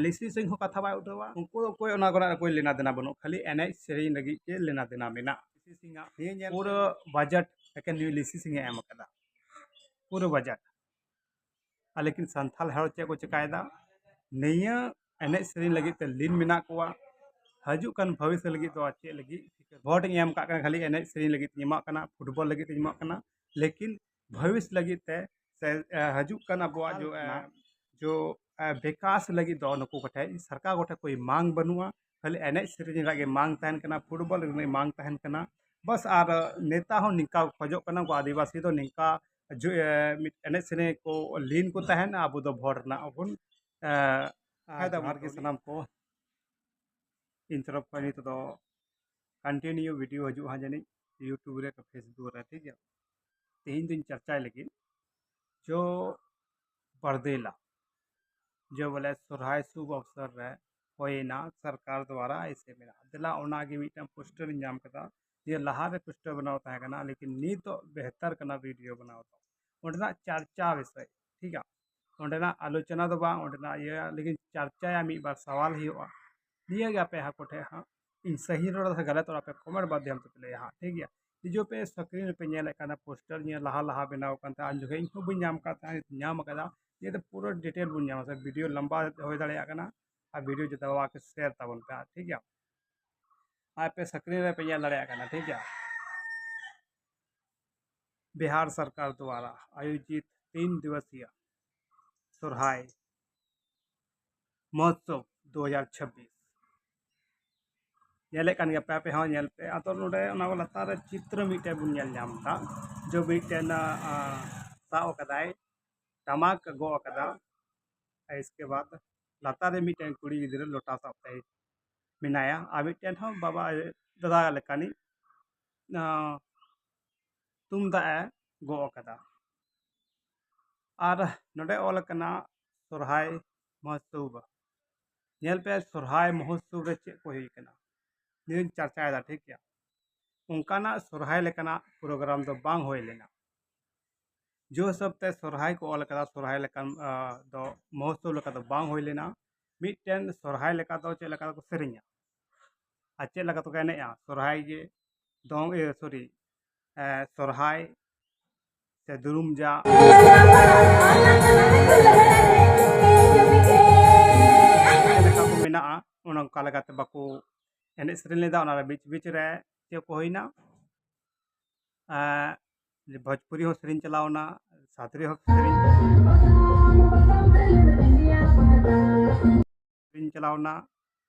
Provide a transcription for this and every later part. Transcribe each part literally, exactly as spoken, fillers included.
ᱞᱤᱥᱤ ᱥᱤᱝ ᱦᱚᱸ ᱠᱟᱛᱷᱟ ᱵᱟᱭ ᱩᱴᱷᱟᱹᱣᱟ᱾ ᱩᱱᱠᱩ ᱫᱚ ᱚᱠᱚᱭ ᱚᱱᱟ ᱠᱚᱨᱮ ᱚᱠᱚᱭ ᱞᱮᱱᱟ ᱫᱮᱱᱟ ᱵᱟᱹᱱᱩᱜ, ᱠᱷᱟᱹᱞᱤ ᱮᱱᱮᱡ ᱥᱮᱨᱮᱧ ᱞᱟᱹᱜᱤᱫ ᱜᱮ ᱞᱮᱱᱟ ᱫᱮᱱᱟ ᱢᱮᱱᱟᱜ᱾ ᱞᱤᱥᱤ ᱥᱤᱝ ᱟᱜ ᱱᱤᱭᱟᱹ ᱧᱮᱞ ᱯᱩᱨᱟᱹ ᱵᱟᱡᱮᱴ ᱮᱠᱮᱱ ᱱᱩᱭ ᱞᱤᱥᱤ ᱥᱤᱝ ᱮ ᱮᱢ ᱟᱠᱟᱫᱟ, ᱯᱩᱨᱟᱹ ᱵᱟᱡᱮᱴ᱾ ᱟᱨ ᱞᱮᱠᱤᱱ ᱥᱟᱱᱛᱟᱲ ᱦᱚᱲ ᱪᱮᱫ ᱠᱚ ᱪᱮᱠᱟᱭᱮᱫᱟ? ᱱᱤᱭᱟᱹ ᱮᱱᱮᱡ ᱥᱮᱨᱮᱧ ᱞᱟᱹᱜᱤᱫ ᱛᱮ ᱞᱤᱱ ᱢᱮᱱᱟᱜ ᱠᱚᱣᱟ᱾ ᱦᱤᱡᱩᱜ ᱠᱟᱱ ᱵᱷᱚᱵᱤᱥᱥᱚ ᱞᱟᱹᱜᱤᱫ ᱫᱚ ᱟᱨ ᱪᱮᱫ ᱞᱟᱹᱜᱤᱫ? ᱵᱷᱳᱴ ᱤᱧ ᱮᱢ ᱠᱟᱜ ᱠᱟᱱᱟ, ᱠᱷᱟᱹᱞᱤ ᱮᱱᱮᱡ ᱥᱮᱨᱮᱧ ᱞᱟᱹᱜᱤᱫ ᱛᱤᱧ ᱮᱢᱟᱜ ᱠᱟᱱᱟ, ᱯᱷᱩᱴᱵᱚᱞ ᱞᱟᱹᱜᱤᱫ ᱛᱤᱧ ᱮᱢᱟᱜ ᱠᱟᱱᱟ, ᱞᱮᱠᱤᱱ ᱵᱷᱚᱵᱤᱥ ᱞᱟᱹᱜᱤᱫ ᱛᱮ ᱥᱮ, ᱮ, ᱦᱤᱡᱩᱜ ᱠᱟᱱ ᱟᱵᱚᱣᱟᱜ ᱡᱚ, ᱮ, ᱡᱚ, ᱮ, ᱵᱤᱠᱟᱥ ᱞᱟᱹᱜᱤᱫ ᱫᱚ ᱱᱩᱠᱩ ᱠᱚᱴᱷᱮᱡ, ᱥᱚᱨᱠᱟᱨ ᱠᱚᱴᱷᱮᱡ ᱠᱳᱭ ᱢᱟᱝ ᱵᱟᱹᱱᱩᱜᱼᱟ᱾ ᱠᱷᱟᱹᱞᱤ ᱮᱱᱮᱡ ᱥᱮᱨᱮᱧ ᱨᱮᱱᱟᱜ ᱜᱮ ᱢᱟᱝ ᱛᱟᱦᱮᱱ ᱠᱟᱱᱟ, ᱯᱷᱩᱴᱵᱚᱞ ᱨᱮᱱᱟᱜ ᱢᱟᱝ ᱛᱟᱦᱮᱱ ᱠᱟᱱᱟ᱾ ᱵᱟᱥ, ᱟᱨ ᱱᱮᱛᱟ ᱦᱚᱸ ᱱᱤᱝᱠᱟ ᱠᱚ ᱠᱷᱚᱡᱚᱜ ᱠᱟᱱᱟ, ᱩᱱᱠᱩ ᱟᱹᱫᱤᱵᱟᱹᱥᱤ ᱫᱚ ᱱᱤᱝᱠᱟ ᱡᱚ-, ᱮ, ᱢᱤᱫ ᱮᱱᱮᱡ ᱥᱮᱨᱮᱧ ᱠᱚ ᱞᱤᱱ ᱠᱚ ᱛᱟᱦᱮᱱᱟ, ᱟᱵᱚ ᱫᱚ ᱵᱷᱳᱴ ᱨᱮᱱᱟᱜ ᱵᱚᱱ, ᱮ, ᱟᱨ ᱯᱷᱟᱭᱫᱟ ᱡᱚᱦᱟᱨ ᱵᱚᱱ ᱜᱮ ᱞᱤᱱ᱾ ᱥᱟᱱᱟᱢ ᱠᱚ᱾ ᱤᱧ ᱛᱚᱨᱚᱯ ᱠᱷᱚᱱ ᱱᱤᱛᱚᱜ ᱫᱚ continue video ᱦᱤᱡᱩᱜᱼᱟ ᱦᱟᱸᱜ ᱡᱟᱹᱱᱤᱡ YouTube ᱨᱮ, Facebook ᱨᱮ, ᱴᱷᱤᱠ ᱜᱮᱭᱟ᱾ ᱛᱮᱦᱮᱧ ᱫᱚᱧ ᱪᱟᱨᱪᱟᱭ ᱞᱟᱹᱜᱤᱫ ᱡᱚ ᱵᱟᱨᱫᱮᱞᱟ, ᱡᱚ ᱵᱚᱞᱮ ᱥᱚᱨᱦᱟᱭ ᱥᱩᱵ ᱚᱵᱥᱚᱨ ᱨᱮ ᱦᱩᱭᱮᱱᱟ, ᱥᱚᱨᱠᱟᱨ ᱫᱣᱟᱨᱟ ᱮᱭᱥᱮ ᱢᱮᱱᱟᱜᱼᱟ᱾ ᱫᱮᱞᱟ, ᱚᱱᱟᱜᱮ ᱢᱤᱫᱴᱟᱝ ᱯᱳᱥᱴᱟᱨ ᱤᱧ ᱧᱟᱢ ᱠᱮᱫᱟ, ᱡᱮ ᱞᱟᱦᱟᱨᱮ ᱯᱳᱥᱴᱟᱨ ᱵᱮᱱᱟᱣ ᱛᱟᱦᱮᱸ ᱠᱟᱱᱟ, ᱞᱮᱠᱤᱱ ᱱᱤᱛᱚᱜ ᱵᱮᱦᱛᱟᱨ ᱠᱟᱱᱟ ᱵᱷᱤᱰᱤᱭᱳ ᱵᱮᱱᱟᱣ ᱫᱚ᱾ ᱚᱸᱰᱮᱱᱟᱜ ᱪᱟᱨᱪᱟ ᱵᱤᱥᱚᱭ, ᱴᱷᱤᱠ ᱜᱮᱭᱟ, ᱚᱸᱰᱮᱱᱟᱜ ᱟᱞᱳᱪᱚᱱᱟ ᱫᱚ ᱵᱟᱝ, ᱚᱸᱰᱮᱱᱟᱜ ᱤᱭᱟᱹ, ᱞᱮᱠᱤᱱ ᱪᱟᱨᱪᱟᱭᱟ, ᱢᱤᱫ ᱵᱟᱨ ᱥᱟᱣᱟᱞ ᱦᱩᱭᱩᱜᱼᱟ᱾ ᱱᱤᱭᱟᱹ ᱜᱮ ᱟᱯᱮ ᱦᱟᱹᱠᱩ ᱴᱷᱮᱡ ᱦᱟᱸᱜ ᱤᱧ ᱥᱟᱹᱦᱤ ᱨᱚᱲ ᱫᱟ ᱥᱮ ᱜᱟᱞᱟᱛ ᱨᱚᱲ, ᱟᱯᱮ ᱠᱚᱢᱮᱱᱴ ᱢᱟᱫᱽᱫᱷᱚᱢ ᱛᱮᱯᱮ ᱞᱟᱹᱭᱟ ᱦᱟᱸᱜ, ᱴᱷᱤᱠ ᱜᱮᱭᱟ? ᱱᱤᱡᱮ ᱯᱮ ᱥᱠᱨᱤᱱ ᱨᱮᱯᱮ ᱧᱮᱞᱮᱫ ᱠᱟᱱᱟ, ᱯᱳᱥᱴᱟᱨ ᱱᱤᱭᱟᱹ ᱞᱟᱦᱟ ᱞᱟᱦᱟ ᱵᱮᱱᱟᱣ ᱠᱟᱱ ᱛᱟᱦᱮᱸᱫ, ᱩᱱ ᱡᱚᱠᱷᱮᱡ ᱤᱧ ᱦᱚᱸ ᱵᱟᱹᱧ ᱧᱟᱢ ᱟᱠᱟᱫ ᱛᱟᱦᱮᱸᱫ, ᱱᱤᱛᱚᱜ ᱯᱩᱨᱟᱹ ᱰᱤᱴᱮᱞ ᱵᱚᱱ ᱧᱟᱢᱟ ᱥᱮ, ᱵᱷᱤᱰᱤᱭᱳ ᱞᱟᱢᱵᱟ ᱦᱩᱭ ᱫᱟᱲᱮᱭᱟᱜ ᱠᱟᱱᱟ᱾ ᱟᱨ ᱵᱷᱤᱰᱤᱭᱳ ᱡᱚᱛᱚ ᱦᱚᱲ ᱠᱚ ᱥᱮᱭᱟᱨ ᱛᱟᱵᱚᱱ ᱯᱮ, ᱴᱷᱤᱠ ᱜᱮᱭᱟ? ᱟᱨ ᱯᱮ ᱥᱠᱨᱤᱱ ᱨᱮᱯᱮ ᱧᱮᱞ ᱫᱟᱲᱮᱭᱟᱜ ᱠᱟᱱᱟ, ᱴᱷᱤᱠ ᱜᱮᱭᱟ? ᱵᱤᱦᱟᱨ ᱥᱚᱨᱠᱟᱨ ᱫᱣᱟᱨᱟ ᱟᱭᱳᱡᱤᱛ ᱛᱤᱱ ᱫᱤᱵᱚᱥᱤᱭᱟ ᱥᱚᱨᱦᱟᱭ ᱢᱚᱦᱳᱛᱥᱚᱵ ᱫᱩ ᱦᱟᱡᱟᱨ ᱪᱷᱟᱵᱵᱤᱥ᱾ ᱧᱮᱞᱮᱫ ᱠᱟᱱ ᱜᱮᱭᱟ ᱯᱮ, ᱟᱯᱮ ᱦᱚᱸ ᱧᱮᱞ ᱯᱮ᱾ ᱟᱫᱚ ᱱᱚᱰᱮ ᱚᱱᱟ ᱞᱟᱛᱟᱨ ᱨᱮ ᱪᱤᱛᱨᱚ ᱢᱤᱫᱴᱮᱱ ᱵᱚᱱ ᱧᱮᱞ ᱧᱟᱢ ᱮᱫᱟ, ᱡᱚ ᱢᱤᱫᱴᱮᱱ, ᱟ, ᱥᱟᱵ ᱟᱠᱟᱫᱟᱭ, ᱴᱟᱢᱟᱠ ᱜᱚᱜ ᱟᱠᱟᱫᱟ᱾ ᱤᱥᱠᱮ ᱵᱟᱫ ᱞᱟᱛᱟᱨ ᱨᱮ ᱢᱤᱫᱴᱮᱱ ᱠᱩᱲᱤ ᱜᱤᱫᱽᱨᱟᱹ ᱞᱚᱴᱟ ᱥᱟᱵ ᱛᱮ ᱢᱮᱱᱟᱭᱟ, ᱟᱨ ᱢᱤᱫᱴᱮᱱ ᱦᱚᱸ ᱵᱟᱵᱟ, ᱫᱟᱫᱟ ᱞᱮᱠᱟᱱᱤᱡ, ᱟ, ᱛᱩᱢᱫᱟᱜ ᱮ ᱜᱚᱜ ᱟᱠᱟᱫᱟ᱾ ᱟᱨ ᱱᱚᱰᱮ ᱚᱞ ᱟᱠᱟᱱᱟ ᱥᱚᱨᱦᱟᱭ ᱢᱚᱦᱳᱛᱥᱚᱵ᱾ ᱧᱮᱞ ᱯᱮ, ᱥᱚᱨᱦᱟᱭ ᱢᱚᱦᱳᱛᱥᱚᱵ ᱨᱮ ᱪᱮᱫ ᱠᱚ ᱦᱩᱭ ᱠᱟᱱᱟ, ᱱᱤᱭᱟᱹᱧ ᱪᱟᱨᱪᱟᱭᱮᱫᱟ, ᱴᱷᱤᱠ ᱜᱮᱭᱟ? ᱚᱱᱠᱟᱱᱟᱜ ᱥᱚᱨᱦᱟᱭ ᱞᱮᱠᱟᱱᱟᱜ ᱯᱨᱳᱜᱨᱟᱢ ᱫᱚ ᱵᱟᱝ ᱦᱩᱭ ᱞᱮᱱᱟ᱾ ᱡᱚ ᱦᱤᱥᱟᱹᱵ ᱛᱮ ᱥᱚᱨᱦᱟᱭ ᱠᱚ ᱚᱞ ᱟᱠᱟᱫᱟ, ᱥᱚᱨᱦᱟᱭ ᱞᱮᱠᱟᱱ, ᱟ, ᱫᱚ ᱢᱚᱦᱳᱛᱥᱚᱵ ᱞᱮᱠᱟ ᱫᱚ ᱵᱟᱝ ᱦᱩᱭ ᱞᱮᱱᱟ᱾ ᱢᱤᱫᱴᱮᱱ ᱥᱚᱨᱦᱟᱭ ᱞᱮᱠᱟ ᱫᱚ ᱪᱮᱫ ᱞᱮᱠᱟ ᱠᱚ ᱥᱮᱨᱮᱧᱟ ᱟᱨ ᱪᱮᱫ ᱞᱮᱠᱟ ᱛᱮᱠᱚ ᱮᱱᱮᱡᱼᱟ, ᱥᱚᱨᱦᱟᱭ ᱜᱮ ᱫᱚᱝ, ᱤᱭᱟᱹ, ᱥᱚᱨᱤ, ᱥᱚᱨᱦᱟᱭ ᱥᱮ ᱫᱩᱨᱩᱢ ᱡᱟ ᱞᱮᱠᱟ ᱠᱚ ᱢᱮᱱᱟᱜᱼᱟ, ᱚᱱᱟ ᱚᱱᱠᱟ ᱞᱮᱠᱟᱛᱮ ᱵᱟᱠᱚ ᱮᱱᱮᱡ ᱥᱮᱨᱮᱧ ᱞᱮᱫᱟ᱾ ᱚᱱᱟ ᱨᱮ ᱵᱤᱪ ᱵᱤᱪ ᱨᱮ ᱪᱮᱫ ᱠᱚ ᱦᱩᱭᱱᱟ, ᱮᱸ, ᱵᱷᱳᱡᱽᱯᱩᱨᱤ ᱦᱚᱸ ᱥᱮᱨᱮᱧ ᱪᱟᱞᱟᱣᱱᱟ, ᱥᱟᱫᱽᱨᱤ ᱦᱚᱸ ᱥᱮᱨᱮᱧ ᱥᱮᱨᱮᱧ ᱪᱟᱞᱟᱣᱱᱟ,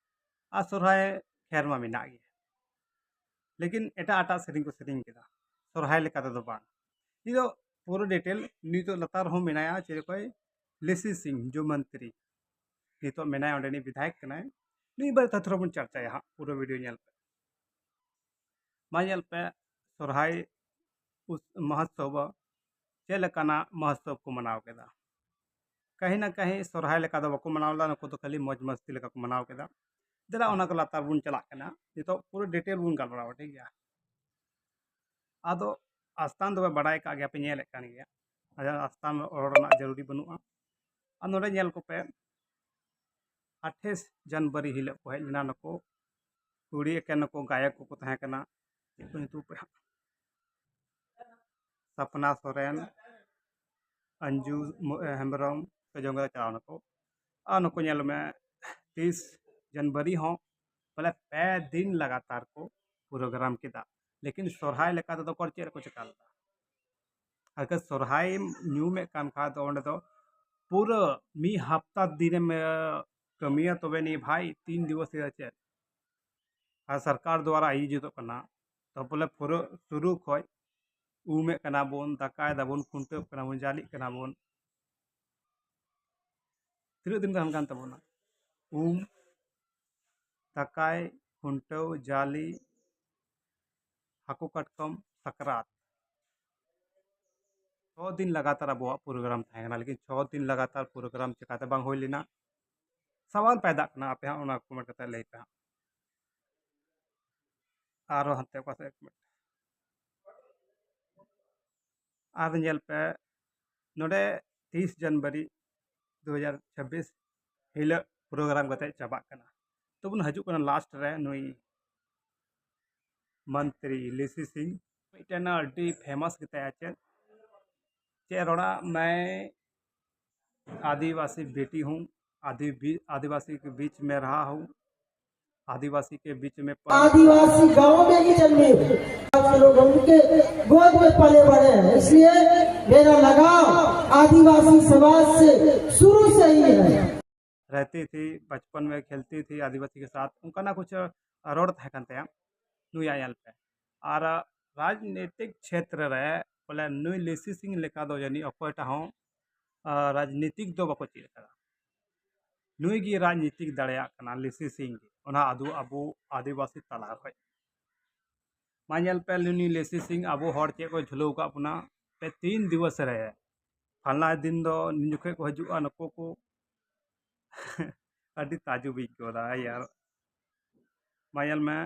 ᱟᱨ ᱥᱚᱨᱦᱟᱭ ᱠᱷᱮᱨ ᱢᱟ ᱢᱮᱱᱟᱜ ᱜᱮ, ᱞᱮᱠᱤᱱ ᱮᱴᱟᱜ ᱮᱴᱟᱜ ᱥᱮᱨᱮᱧ ᱠᱚ ᱥᱮᱨᱮᱧ ᱠᱮᱫᱟ, ᱥᱚᱨᱦᱟᱭ ᱞᱮᱠᱟ ᱛᱮᱫᱚ ᱵᱟᱝ᱾ ᱱᱤᱛᱚᱜ ᱯᱩᱨᱟᱹ ᱰᱤᱴᱮᱞ, ᱱᱤᱛᱚᱜ ᱞᱟᱛᱟᱨ ᱨᱮᱦᱚᱸ ᱢᱮᱱᱟᱭᱟ, ᱪᱮᱫ ᱚᱠᱚᱭ ᱞᱤᱥᱤ ᱥᱤᱝ, ᱡᱚ ᱢᱚᱱᱛᱨᱤ, ᱱᱤᱛᱚᱜ ᱢᱮᱱᱟᱭᱟ, ᱚᱸᱰᱮᱱᱤᱡ ᱵᱤᱫᱷᱟᱭᱚᱠ ᱠᱟᱱᱟᱭ᱾ ᱱᱩᱭ ᱵᱟᱨᱮ ᱛᱮ ᱛᱷᱚᱲᱟ ᱵᱚᱱ ᱪᱟᱨᱪᱟᱭᱟ ᱦᱟᱸᱜ, ᱯᱩᱨᱟᱹ ᱵᱷᱤᱰᱤᱭᱳ ᱧᱮᱞ ᱯᱮ᱾ ᱢᱟ ᱧᱮᱞ ᱯᱮ, ᱥᱚᱨᱦᱟᱭ ᱩᱥ-, ᱢᱚᱦᱳᱛᱥᱚᱵ ᱪᱮᱫ ᱞᱮᱠᱟᱱᱟᱜ ᱢᱚᱦᱳᱛᱥᱚᱵ ᱠᱚ ᱢᱟᱱᱟᱣ ᱠᱮᱫᱟ? ᱠᱟᱹᱦᱤ ᱱᱟ ᱠᱟᱹᱦᱤ ᱥᱚᱨᱦᱟᱭ ᱞᱮᱠᱟ ᱫᱚ ᱵᱟᱠᱚ ᱢᱟᱱᱟᱣ ᱞᱮᱫᱟ, ᱱᱩᱠᱩ ᱫᱚ ᱠᱷᱟᱹᱞᱤ ᱢᱚᱡᱽ ᱢᱟᱥᱛᱤ ᱞᱮᱠᱟ ᱠᱚ ᱢᱟᱱᱟᱣ ᱠᱮᱫᱟ᱾ ᱫᱮᱞᱟ, ᱚᱱᱟ ᱠᱚ ᱞᱟᱛᱟᱨ ᱵᱚᱱ ᱪᱟᱞᱟᱜ ᱠᱟᱱᱟ, ᱱᱤᱛᱚᱜ ᱯᱩᱨᱟᱹ ᱰᱤᱴᱮᱞ ᱵᱚᱱ ᱜᱟᱞᱢᱟᱨᱟᱣᱟ, ᱴᱷᱤᱠ ᱜᱮᱭᱟ? ᱟᱫᱚ ᱟᱥᱛᱟᱱ ᱫᱚ ᱵᱟᱰᱟᱭ ᱠᱟᱜ ᱜᱮᱭᱟ ᱯᱮ, ᱧᱮᱞᱮᱫ ᱠᱟᱱ ᱜᱮᱭᱟ, ᱟᱡᱟᱜ ᱟᱥᱛᱟᱱ ᱨᱚᱲ ᱨᱮᱱᱟᱜ ᱡᱟᱹᱨᱩᱨᱤ ᱵᱟᱹᱱᱩᱜᱼᱟ᱾ ᱟᱨ ᱱᱚᱰᱮ ᱧᱮᱞ ᱠᱚᱯᱮ, ᱟᱴᱷᱟᱤᱥ ᱡᱟᱱᱩᱣᱟᱨᱤ ᱦᱤᱞᱳᱜ ᱠᱚ ᱦᱮᱡ ᱞᱮᱱᱟ ᱱᱩᱠᱩ ᱠᱩᱲᱤ ᱮᱠᱮᱱ ᱱᱩᱠᱩ ᱜᱟᱭᱚᱠ ᱠᱚᱠᱚ ᱛᱟᱦᱮᱸ ᱠᱟᱱᱟ, ᱪᱮᱫ ᱠᱚ ᱧᱩᱛᱩᱢ ᱯᱮ ᱦᱟᱸᱜ? ᱥᱟᱯᱱᱟ ᱥᱚᱨᱮᱱ, ᱟᱧᱡᱩ ᱢᱚ-, ᱦᱮᱢᱵᱨᱚᱢ, ᱥᱮ ᱡᱚᱝᱜᱚᱞ ᱪᱟᱞᱟᱣ ᱱᱟᱠᱚ᱾ ᱟᱨ ᱱᱩᱠᱩ ᱧᱮᱞ ᱢᱮ, ᱛᱤᱥ ᱡᱟᱱᱩᱣᱟᱨᱤ ᱦᱚᱸ ᱵᱚᱞᱮ ᱯᱮ ᱫᱤᱱ ᱞᱟᱜᱟᱛᱟᱨ ᱠᱚ ᱯᱨᱳᱜᱨᱟᱢ ᱠᱮᱫᱟ, ᱞᱮᱠᱤᱱ ᱥᱚᱨᱦᱟᱭ ᱞᱮᱠᱟ ᱛᱮᱫᱚ ᱚᱠᱚᱭ ᱪᱮᱫ ᱨᱮᱠᱚ ᱪᱮᱠᱟ ᱞᱮᱫᱟ? ᱟᱨ ᱥᱚᱨᱦᱟᱭ ᱧᱩᱢᱮᱫ ᱠᱟᱱ ᱠᱷᱟᱡ ᱫᱚ ᱚᱸᱰᱮ ᱫᱚ ᱯᱩᱨᱟᱹ ᱢᱤᱫ ᱦᱟᱯᱛᱟ ᱫᱤᱱᱮᱢ, ᱮ, ᱠᱟᱹᱢᱤᱭᱟ, ᱛᱚᱵᱮ ᱱᱤᱭᱟᱹ ᱵᱷᱟᱭ ᱛᱤᱱ ᱫᱤᱵᱚᱥ ᱦᱩᱭᱩᱜᱼᱟ ᱪᱮᱫ? ᱟᱨ ᱥᱚᱨᱠᱟᱨ ᱫᱣᱟᱨᱟ ᱟᱭᱳᱡᱤᱛᱚᱜ ᱠᱟᱱᱟ, ᱛᱚ ᱵᱚᱞᱮ ᱯᱩᱨᱟᱹ ᱥᱩᱨᱩ ᱠᱷᱚᱡ ᱩᱢᱮᱫ ᱠᱟᱱᱟ ᱵᱚᱱ, ᱫᱟᱠᱟᱭ ᱫᱟᱵᱚᱱ, ᱠᱷᱩᱱᱴᱟᱹᱣ ᱠᱟᱱᱟ ᱵᱚᱱ, ᱡᱟᱞᱮᱜ ᱠᱟᱱᱟ ᱵᱚᱱ, ᱛᱤᱱᱟᱹᱜ ᱫᱤᱱ ᱜᱟᱱ ᱠᱟᱱ ᱛᱟᱵᱚᱱᱟ? ᱩᱢ, ᱫᱟᱠᱟᱭ, ᱠᱷᱩᱱᱴᱟᱹᱣ, ᱡᱟᱞᱮ, ᱦᱟᱹᱠᱩ ᱠᱟᱴᱠᱚᱢ, ᱥᱟᱠᱨᱟᱛ᱾ ᱪᱷᱚ ᱫᱤᱱ ᱞᱟᱜᱟᱛᱟᱨ ᱟᱵᱚᱣᱟᱜ ᱯᱨᱳᱜᱨᱟᱢ ᱛᱟᱦᱮᱸ ᱠᱟᱱᱟ, ᱞᱮᱠᱤᱱ ᱪᱷᱚ ᱫᱤᱱ ᱞᱟᱜᱟᱛᱟᱨ ᱯᱨᱳᱜᱨᱟᱢ ᱪᱮᱠᱟᱛᱮ ᱵᱟᱝ ᱦᱩᱭ ᱞᱮᱱᱟ? ᱥᱟᱣᱟᱞ ᱯᱟᱭᱫᱟᱜ ᱠᱟᱱᱟ, ᱟᱯᱮ ᱦᱟᱸᱜ ᱚᱱᱟ ᱠᱚᱢᱮᱱᱴ ᱠᱟᱛᱮ ᱞᱟᱹᱭ ᱯᱮ ᱦᱟᱸᱜ᱾ ᱟᱨᱚ ᱦᱟᱱᱛᱮ ᱚᱠᱟ ᱥᱮᱫ ᱠᱚᱢᱮᱱᱴ? ᱟᱨ ᱧᱮᱞ ᱯᱮ, ᱱᱚᱰᱮ ᱛᱮᱭᱤᱥ ᱡᱟᱱᱩᱣᱟᱨᱤ ᱫᱩ ᱦᱟᱡᱟᱨ ᱪᱷᱟᱵᱵᱤᱥ ᱦᱤᱞᱳᱜ ᱯᱨᱳᱜᱨᱟᱢ ᱠᱟᱛᱮ ᱪᱟᱵᱟᱜ ᱠᱟᱱᱟ᱾ ᱛᱚᱵᱚᱱ ᱦᱤᱡᱩᱜ ᱠᱟᱱᱟ ᱞᱟᱥᱴ ᱨᱮ ᱱᱩᱭ ᱢᱚᱱᱛᱨᱤ ᱞᱤᱥᱤ ᱥᱤᱝ, ᱢᱤᱫᱴᱮᱱ ᱟᱹᱰᱤ ᱯᱷᱮᱢᱟᱥ ᱜᱮᱛᱟᱭᱟ᱾ ᱪᱮᱫ ᱪᱮᱫ ᱨᱚᱲᱟ? मैं आदिवासी बेटी हूँ, आदि आदिवासी के बीच में रहा हूँ, आदिवासी के बीच में पल- आदिवासी गांव में ही जन्मी हूँ। आज के लोग उनके गोद में पले बड़े हैं, इसलिए मेरा लगाव आदिवासी समाज से शुरू से ही है। रहती थी, बचपन में खेलती थी आदिवासी के साथ, ᱚᱱᱠᱟᱱᱟᱜ ᱠᱩᱪ ᱨᱚᱲ ᱛᱟᱦᱮᱸ ᱠᱟᱱ ᱛᱟᱭᱟ ᱱᱩᱭᱟᱜ ᱧᱮᱞ ᱯᱮ᱾ ᱟᱨ ᱨᱟᱡᱽᱱᱤᱛᱤᱠ ᱠᱷᱮᱛᱨᱮ ᱨᱮ ᱵᱚᱞᱮ ᱱᱩᱭ ᱞᱤᱥᱤ ᱥᱤᱝ ᱞᱮᱠᱟ ᱫᱚ ᱡᱟᱹᱱᱤᱡ ᱚᱠᱚᱭᱴᱟᱜ ᱦᱚᱸ ᱨᱟᱡᱽᱱᱤᱛᱤᱠ ᱫᱚ ᱵᱟᱠᱚ ᱪᱮᱫ ᱟᱠᱟᱫᱟ᱾ ᱱᱩᱭ ᱜᱮ ᱨᱟᱡᱽᱱᱤᱛᱤᱠ ᱫᱟᱲᱮᱭᱟᱜ ᱠᱟᱱᱟ ᱞᱤᱥᱤ ᱥᱤᱝ ᱜᱮ, ᱚᱱᱟ ᱟᱫᱚ ᱟᱵᱚ ᱟᱹᱫᱤᱵᱟᱹᱥᱤ ᱛᱟᱞᱟ ᱠᱷᱚᱱ᱾ ᱢᱟ ᱧᱮᱞ ᱯᱮ, ᱱᱩᱭ ᱞᱤᱥᱤ ᱥᱤᱝ ᱟᱵᱚ ᱦᱚᱲ ᱪᱮᱫ ᱠᱚ ᱡᱷᱩᱞᱟᱹᱣ ᱟᱠᱟᱫ ᱵᱚᱱᱟ ᱯᱮ ᱛᱤᱱ ᱫᱤᱵᱚᱥ ᱨᱮ᱾ ᱯᱷᱟᱞᱱᱟ ᱫᱤᱱ ᱫᱚ ᱱᱤᱭᱟᱹ ᱡᱚᱠᱷᱚᱱ ᱠᱚ ᱦᱤᱡᱩᱜᱼᱟ ᱱᱩᱠᱩ ᱠᱚ᱾ ᱟᱹᱰᱤ ᱛᱟᱡᱩᱵ ᱤᱧ ᱟᱹᱭᱠᱟᱹᱣ ᱮᱫᱟ ᱭᱟᱨ᱾ ᱢᱟ ᱧᱮᱞ ᱢᱮ,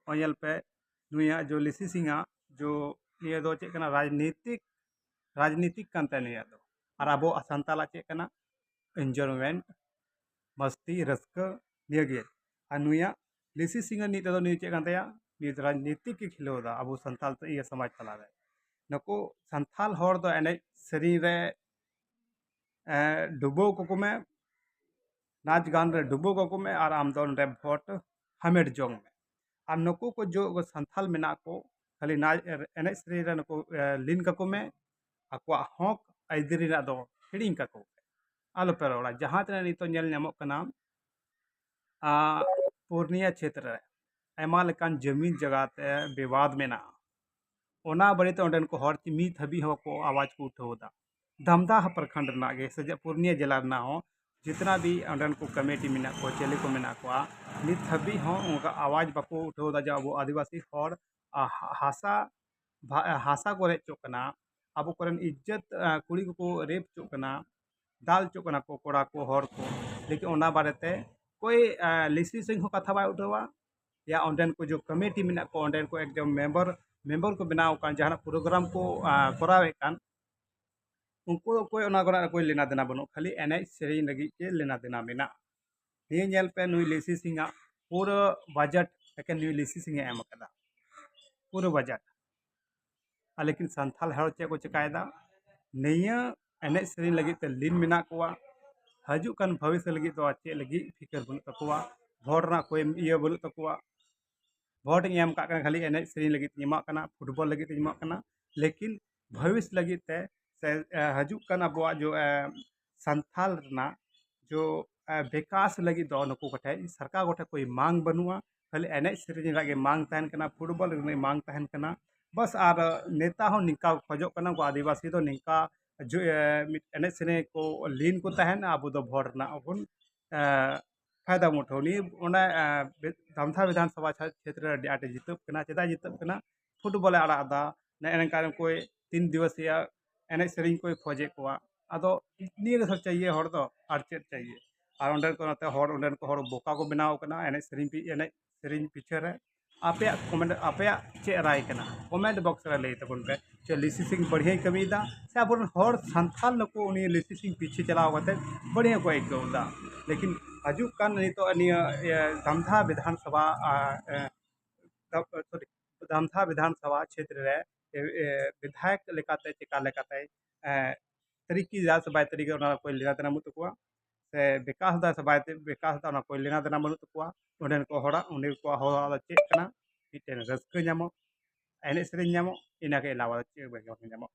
ᱱᱚᱜᱼᱚᱭ ᱧᱮᱞ ᱯᱮ, ᱱᱩᱭᱟᱜ ᱡᱚ ᱞᱤᱥᱤ ᱥᱤᱝᱟᱜ ᱡᱚ ᱱᱤᱭᱟᱹ ᱫᱚ ᱪᱮᱫ ᱠᱟᱱᱟ? ᱨᱟᱡᱽᱱᱤᱛᱤᱠ, ᱨᱟᱡᱽᱱᱤᱛᱤᱠ ᱠᱟᱱ ᱛᱟᱭᱟ ᱱᱩᱭᱟᱜ ᱫᱚ᱾ ᱟᱨ ᱟᱵᱚ ᱥᱟᱱᱛᱟᱞᱟᱜ ᱪᱮᱫ ᱠᱟᱱᱟ? ᱮᱱᱡᱚᱭᱢᱮᱱᱴ, ᱢᱟᱥᱛᱤ, ᱨᱟᱹᱥᱠᱟᱹ, ᱱᱤᱭᱟᱹᱜᱮ᱾ ᱟᱨ ᱱᱩᱭᱟᱜ ᱞᱤᱥᱤ ᱥᱤᱝ ᱱᱤᱛ ᱫᱚ ᱱᱩᱭ ᱪᱮᱫ ᱠᱟᱱ ᱛᱟᱭᱟ? ᱱᱤᱛ ᱨᱟᱡᱽᱱᱤᱛᱤᱠ ᱜᱮ ᱠᱷᱤᱞᱟᱹᱣ ᱮᱫᱟ ᱟᱵᱚ ᱥᱟᱱᱛᱟᱞ ᱤᱭᱟᱹ ᱥᱚᱢᱟᱡᱽ ᱛᱟᱞᱟᱨᱮ᱾ ᱱᱩᱠᱩ ᱥᱟᱱᱛᱟᱞ ᱦᱚᱲ ᱫᱚ ᱮᱱᱮᱡ ᱥᱮᱨᱮᱧ ᱨᱮ ᱮᱸ, ᱰᱩᱵᱟᱹᱣ ᱠᱟᱠᱚ ᱢᱮ, ᱱᱟᱪ ᱜᱟᱱ ᱨᱮ ᱰᱩᱵᱟᱹᱣ ᱠᱟᱠᱚ ᱢᱮ ᱟᱨ ᱟᱢ ᱫᱚ ᱱᱚᱰᱮ ᱵᱷᱳᱴ ᱦᱟᱢᱮᱴ ᱡᱚᱝ ᱢᱮ᱾ ᱟᱨ ᱱᱩᱠᱩ ᱠᱚ ᱡᱚ ᱥᱟᱱᱛᱷᱟᱞ ᱢᱮᱱᱟᱜ ᱠᱚ, ᱠᱷᱟᱹᱞᱤ ᱱᱟᱪ ᱮᱱᱮᱡ ᱥᱮᱨᱮᱧ ᱨᱮ ᱱᱩᱠᱩ ᱮ, ᱞᱤᱱ ᱠᱟᱠᱚ ᱢᱮ, ᱟᱠᱚᱣᱟᱜ ᱦᱚᱠ ᱟᱹᱭᱫᱟᱹᱨᱤ ᱨᱮᱱᱟᱜ ᱫᱚ ᱦᱤᱲᱤᱧ ᱠᱟᱠᱚ ᱯᱮ᱾ ᱟᱞᱚ ᱯᱮ ᱨᱚᱲᱟ᱾ ᱡᱟᱦᱟᱸ ᱛᱤᱱᱟᱹᱜ ᱱᱤᱛᱚᱜ ᱧᱮᱞ ᱧᱟᱢᱚᱜ ᱠᱟᱱᱟ, ᱟ, ᱯᱩᱨᱱᱤᱭᱟ ᱪᱷᱮᱛᱨᱚ ᱨᱮ ᱟᱭᱢᱟ ᱞᱮᱠᱟᱱ ᱡᱚᱢᱤᱱ ᱡᱟᱭᱜᱟ ᱛᱮ ᱵᱤᱵᱟᱫ ᱢᱮᱱᱟᱜᱼᱟ᱾ ᱚᱱᱟ ᱵᱟᱨᱮᱛᱮ ᱚᱸᱰᱮᱱ ᱠᱚ ᱦᱚᱲ ᱱᱤᱛ ᱦᱟᱹᱵᱤᱡ ᱦᱚᱸ ᱠᱚ ᱟᱣᱟᱡᱽ ᱠᱚ ᱩᱴᱷᱟᱹᱣ ᱮᱫᱟ᱾ ᱫᱷᱟᱢᱫᱟ ᱯᱨᱚᱠᱷᱚᱸᱰ ᱨᱮᱱᱟᱜ ᱜᱮ ᱥᱮ ᱡᱮ ᱯᱩᱨᱱᱤᱭᱟ ᱡᱮᱞᱟ ᱨᱮᱱᱟᱜ ᱦᱚᱸ ᱡᱤᱛᱱᱟ ᱵᱷᱤ ᱚᱸᱰᱮᱱ ᱠᱚ ᱠᱚᱢᱤᱴᱤ ᱢᱮᱱᱟᱜ ᱠᱚᱣᱟ, ᱪᱮᱞᱮ ᱠᱚ ᱢᱮᱱᱟᱜ ᱠᱚᱣᱟ, ᱱᱤᱛ ᱦᱟᱹᱵᱤᱡ ᱦᱚᱸ ᱚᱱᱠᱟ ᱟᱣᱟᱡᱽ ᱵᱟᱠᱚ ᱩᱴᱷᱟᱹᱣ ᱮᱫᱟ ᱡᱮ ᱟᱵᱚ ᱟᱹᱫᱤᱵᱟᱹᱥᱤ ᱦᱚᱲ, ᱟ, ᱦᱟ-, ᱦᱟᱥᱟ, ᱵᱷᱟ-, ᱦᱟᱥᱟ ᱠᱚ ᱨᱮᱡ ᱦᱚᱪᱚᱜ ᱠᱟᱱᱟ, ᱟᱵᱚ ᱠᱚᱨᱮᱱ ᱤᱡᱽᱡᱚᱛ, ᱟ, ᱠᱩᱲᱤ ᱠᱚᱠᱚ ᱨᱮᱯ ᱦᱚᱪᱚᱜ ᱠᱟᱱᱟ, ᱫᱟᱞ ᱦᱚᱪᱚᱜ ᱠᱟᱱᱟ ᱠᱚ ᱠᱚᱲᱟ ᱠᱚ, ᱦᱚᱲ ᱠᱚ᱾ ᱞᱮᱠᱤᱱ ᱚᱱᱟ ᱵᱟᱨᱮᱛᱮ ᱠᱳᱭ, ᱟ, ᱞᱤᱥᱤ ᱥᱤᱝ ᱦᱚᱸ ᱠᱟᱛᱷᱟ ᱵᱟᱭ ᱩᱴᱷᱟᱹᱣᱟ᱾ ᱭᱟ ᱚᱸᱰᱮᱱ ᱠᱚ ᱡᱚ ᱠᱚᱢᱤᱴᱤ ᱢᱮᱱᱟᱜ ᱠᱚ, ᱚᱸᱰᱮᱱ ᱠᱚ ᱮᱠᱫᱚᱢ ᱢᱮᱢᱵᱟᱨ, ᱢᱮᱢᱵᱟᱨ ᱠᱚ ᱵᱮᱱᱟᱣ ᱟᱠᱟᱱ, ᱡᱟᱦᱟᱱᱟᱜ ᱯᱨᱳᱜᱨᱟᱢ ᱠᱚ, ᱟ, ᱠᱚᱨᱟᱣᱮᱫ ᱠᱟᱱ, ᱩᱱᱠᱩ ᱚᱠᱚᱭ ᱚᱱᱟ ᱠᱚᱨᱮ ᱚᱠᱚᱭ ᱞᱮᱱᱟ ᱫᱮᱱᱟ ᱵᱟᱹᱱᱩᱜ, ᱠᱷᱟᱹᱞᱤ ᱮᱱᱮᱡ ᱥᱮᱨᱮᱧ ᱞᱟᱹᱜᱤᱫ ᱜᱮ ᱞᱮᱱᱟ ᱫᱮᱱᱟ ᱢᱮᱱᱟᱜ᱾ ᱱᱤᱭᱟᱹ ᱧᱮᱞ ᱯᱮ, ᱱᱩᱭ ᱞᱤᱥᱤ ᱥᱤᱝ ᱟᱜ ᱯᱩᱨᱟᱹ ᱵᱟᱡᱮᱴ ᱮᱠᱮᱱ ᱱᱩᱭ ᱞᱤᱥᱤ ᱥᱤᱝ ᱮ ᱮᱢ ᱟᱠᱟᱫᱟ, ᱯᱩᱨᱟᱹ ᱵᱟᱡᱮᱴ᱾ ᱟᱨ ᱞᱮᱠᱤᱱ ᱥᱟᱱᱛᱟᱲ ᱦᱚᱲ ᱪᱮᱫ ᱠᱚ ᱪᱮᱠᱟᱭᱮᱫᱟ? ᱱᱤᱭᱟᱹ ᱮᱱᱮᱡ ᱥᱮᱨᱮᱧ ᱞᱟᱹᱜᱤᱫ ᱛᱮ ᱞᱤᱱ ᱢᱮᱱᱟᱜ ᱠᱚᱣᱟ᱾ ᱦᱤᱡᱩᱜ ᱠᱟᱱ ᱵᱷᱚᱵᱤᱥᱥᱚᱛ ᱞᱟᱹᱜᱤᱫ ᱫᱚ ᱪᱮᱫ ᱞᱟᱹᱜᱤᱫ ᱯᱷᱤᱠᱟᱨ ᱵᱟᱹᱱᱩᱜ ᱛᱟᱠᱚᱣᱟ᱾ ᱵᱷᱳᱴ ᱨᱮᱱᱟᱜ ᱠᱳᱭ ᱤᱭᱟᱹ ᱵᱟᱹᱱᱩᱜ ᱛᱟᱠᱚᱣᱟ᱾ ᱵᱷᱳᱴ ᱤᱧ ᱮᱢ ᱠᱟᱜ ᱠᱟᱱᱟ, ᱠᱷᱟᱹᱞᱤ ᱮᱱᱮᱡ ᱥᱮᱨᱮᱧ ᱞᱟᱹᱜᱤᱫ ᱤᱧ ᱮᱢᱟᱜ ᱠᱟᱱᱟ, ᱯᱷᱩᱴᱵᱚᱞ ᱞᱟᱹᱜᱤᱫ ᱤᱧ ᱮᱢᱟᱜ ᱠᱟᱱᱟ, ᱞᱮᱠᱤᱱ ᱵᱷᱚᱵᱤᱥ ᱞᱟᱹᱜᱤᱫ ᱛᱮ ᱥᱮ, ᱮ, ᱦᱤᱡᱩᱜ ᱠᱟᱱ ᱟᱵᱚᱣᱟᱜ ᱡᱚ, ᱮ, ᱥᱟᱱᱛᱷᱟᱞ ᱨᱮᱱᱟᱜ ᱡᱚ, ᱮ, ᱵᱤᱠᱟᱥ ᱞᱟᱹᱜᱤᱫ ᱫᱚ ᱱᱩᱠᱩ ᱠᱚᱴᱷᱮᱱ ᱥᱚᱨᱠᱟᱨ ᱠᱚᱴᱷᱮᱱ ᱠᱳᱭ ᱢᱟᱝ ᱵᱟᱹᱱᱩᱜᱼᱟ᱾ ᱠᱷᱟᱹᱞᱤ ᱮᱱᱮᱡ ᱥᱮᱨᱮᱧ ᱨᱮᱱᱟᱜ ᱜᱮ ᱢᱟᱝ ᱛᱟᱦᱮᱱ ᱠᱟᱱᱟ, ᱯᱷᱩᱴᱵᱚᱞ ᱨᱮᱱᱟᱜ ᱢᱟᱝ ᱛᱟᱦᱮᱱ ᱠᱟᱱᱟ᱾ ᱵᱟᱥ, ᱟᱨ ᱱᱮᱛᱟ ᱦᱚᱸ ᱱᱤᱝᱠᱟ ᱠᱚ ᱠᱷᱚᱡᱚᱜ ᱠᱟᱱᱟ, ᱩᱱᱠᱩ ᱟᱹᱫᱤᱵᱟᱹᱥᱤ ᱫᱚ ᱱᱤᱝᱠᱟ ᱡᱚ-, ᱮ, ᱢᱤᱫ ᱮᱱᱮᱡ ᱥᱮᱨᱮᱧ ᱠᱚ ᱞᱤᱱ ᱠᱚ ᱛᱟᱦᱮᱱᱟ, ᱟᱵᱚ ᱫᱚ ᱵᱷᱳᱴ ᱨᱮᱱᱟᱜ ᱵᱚᱱ, ᱮ, ᱯᱷᱟᱭᱫᱟ ᱵᱚᱱ ᱩᱴᱷᱟᱹᱣ᱾ ᱱᱤᱭᱟᱹ ᱚᱱᱟ, ᱮ, ᱵᱤ-, ᱫᱷᱟᱢᱥᱟ ᱵᱤᱫᱷᱟᱱ ᱥᱚᱵᱷᱟ ᱪᱷᱟ-, ᱠᱷᱮᱛᱨᱮ ᱨᱮ ᱟᱹᱰᱤ ᱟᱸᱴᱮ ᱡᱤᱛᱟᱹᱜ ᱠᱟᱱᱟ᱾ ᱪᱮᱫᱟᱜ ᱡᱤᱛᱟᱹᱜ ᱠᱟᱱᱟ? ᱯᱷᱩᱴᱵᱚᱞᱮ ᱟᱲᱟᱜ ᱮᱫᱟ, ᱱᱮᱜᱼᱮ ᱱᱮᱝᱠᱟ ᱠᱚᱭ ᱛᱤᱱ ᱫᱤᱵᱚᱥᱤᱭᱟ ᱮᱱᱮᱡ ᱥᱮᱨᱮᱧ ᱠᱚᱭ ᱠᱷᱚᱡᱮᱫ ᱠᱚᱣᱟ᱾ ᱟᱫᱚ ᱱᱤᱭᱟᱹ ᱜᱮ ᱥᱚᱵ ᱪᱟᱦᱤᱭᱮ ᱦᱚᱲ ᱫᱚ, ᱟᱨ ᱪᱮᱫ ᱪᱟᱦᱤᱭᱮ? ᱟᱨ ᱚᱸᱰᱮᱱ ᱠᱚ ᱱᱚᱛᱮ ᱦᱚᱲ, ᱚᱸᱰᱮᱱ ᱠᱚ ᱦᱚᱲ ᱵᱚᱠᱟ ᱠᱚ ᱵᱮᱱᱟᱣ ᱠᱟᱱᱟ ᱮᱱᱮᱡ ᱥᱮᱨᱮᱧ ᱯᱤ-, ᱮᱱᱮᱡ ᱥᱮᱨᱮᱧ ᱯᱤᱪᱷᱮ ᱨᱮ᱾ ᱟᱯᱮᱭᱟᱜ ᱠᱚᱢᱮᱱᱴ, ᱟᱯᱮᱭᱟᱜ ᱪᱮᱫ ᱨᱟᱭ ᱠᱟᱱᱟ? ᱠᱚᱢᱮᱱᱴ ᱵᱚᱠᱥ ᱨᱮ ᱞᱟᱹᱭ ᱛᱟᱵᱚᱱ ᱯᱮ᱾ ᱪᱮᱫ ᱞᱤᱥᱤ ᱥᱤᱝ ᱵᱟᱹᱲᱦᱤᱭᱟᱹᱭ ᱠᱟᱹᱢᱤᱭᱮᱫᱟ, ᱥᱮ ᱟᱵᱚᱨᱮᱱ ᱦᱚᱲ ᱥᱟᱱᱛᱟᱞ ᱱᱩᱠᱩ ᱩᱱᱤ ᱞᱤᱥᱤ ᱥᱤᱝ ᱯᱤᱪᱷᱮ ᱪᱟᱞᱟᱣ ᱠᱟᱛᱮ ᱵᱟᱹᱲᱦᱤᱭᱟᱹ ᱠᱚ ᱟᱹᱭᱠᱟᱹᱣ ᱮᱫᱟ? ᱞᱮᱠᱤᱱ ᱦᱤᱡᱩᱜ ᱠᱟᱱ ᱱᱤᱛᱚᱜ ᱱᱤᱭᱟᱹ, ᱤᱭᱟᱹ, ᱫᱷᱟᱢᱫᱷᱟ ᱵᱤᱫᱷᱟᱱ ᱥᱚᱵᱷᱟ, ᱟ, ᱮ, ᱫᱷᱟᱢ-, ᱥᱚᱨᱤ, ᱫᱷᱟᱢᱫᱷᱟ ᱵᱤᱫᱷᱟᱱ ᱥᱚᱵᱷᱟ ᱪᱷᱮᱛᱨᱚ ᱨᱮ, ᱮ, ᱮ, ᱵᱤᱫᱷᱟᱭᱚᱠ ᱞᱮᱠᱟᱛᱮ ᱪᱮᱠᱟ ᱞᱮᱠᱟᱛᱮ, ᱮ, ᱛᱟᱹᱨᱤᱠᱤ ᱫᱟ ᱥᱮ ᱵᱟᱭ ᱛᱟᱹᱨᱤᱠᱟ, ᱚᱱᱟ ᱠᱚᱭ ᱞᱮᱱᱟ ᱛᱮᱱᱟ ᱵᱟᱹᱱᱩᱜ ᱛᱟᱠᱚᱣᱟ, ᱥᱮ ᱵᱤᱠᱟᱥ ᱫᱟ ᱥᱮ ᱵᱟᱭ ᱵᱤᱠᱟᱥ ᱫᱟ, ᱚᱱᱟ ᱠᱚᱭ ᱞᱮᱱᱟ ᱛᱮᱱᱟ ᱵᱟᱹᱱᱩᱜ ᱛᱟᱠᱚᱣᱟ᱾ ᱚᱸᱰᱮᱱ ᱠᱚ ᱦᱚᱲᱟᱜ, ᱚᱸᱰᱮ ᱠᱚ ᱦᱚᱲᱟᱜ ᱫᱚ ᱪᱮᱫ ᱠᱟᱱᱟ? ᱢᱤᱫᱴᱮᱱ ᱨᱟᱹᱥᱠᱟᱹ ᱧᱟᱢᱚᱜ, ᱮᱱᱮᱡ ᱥᱮᱨᱮᱧ ᱧᱟᱢᱚᱜ, ᱤᱱᱟᱹ ᱠᱚ ᱮᱞᱟᱣᱟ ᱫᱚ ᱪᱮᱫ ᱦᱚᱸ ᱵᱟᱝ ᱧᱟᱢᱚᱜ᱾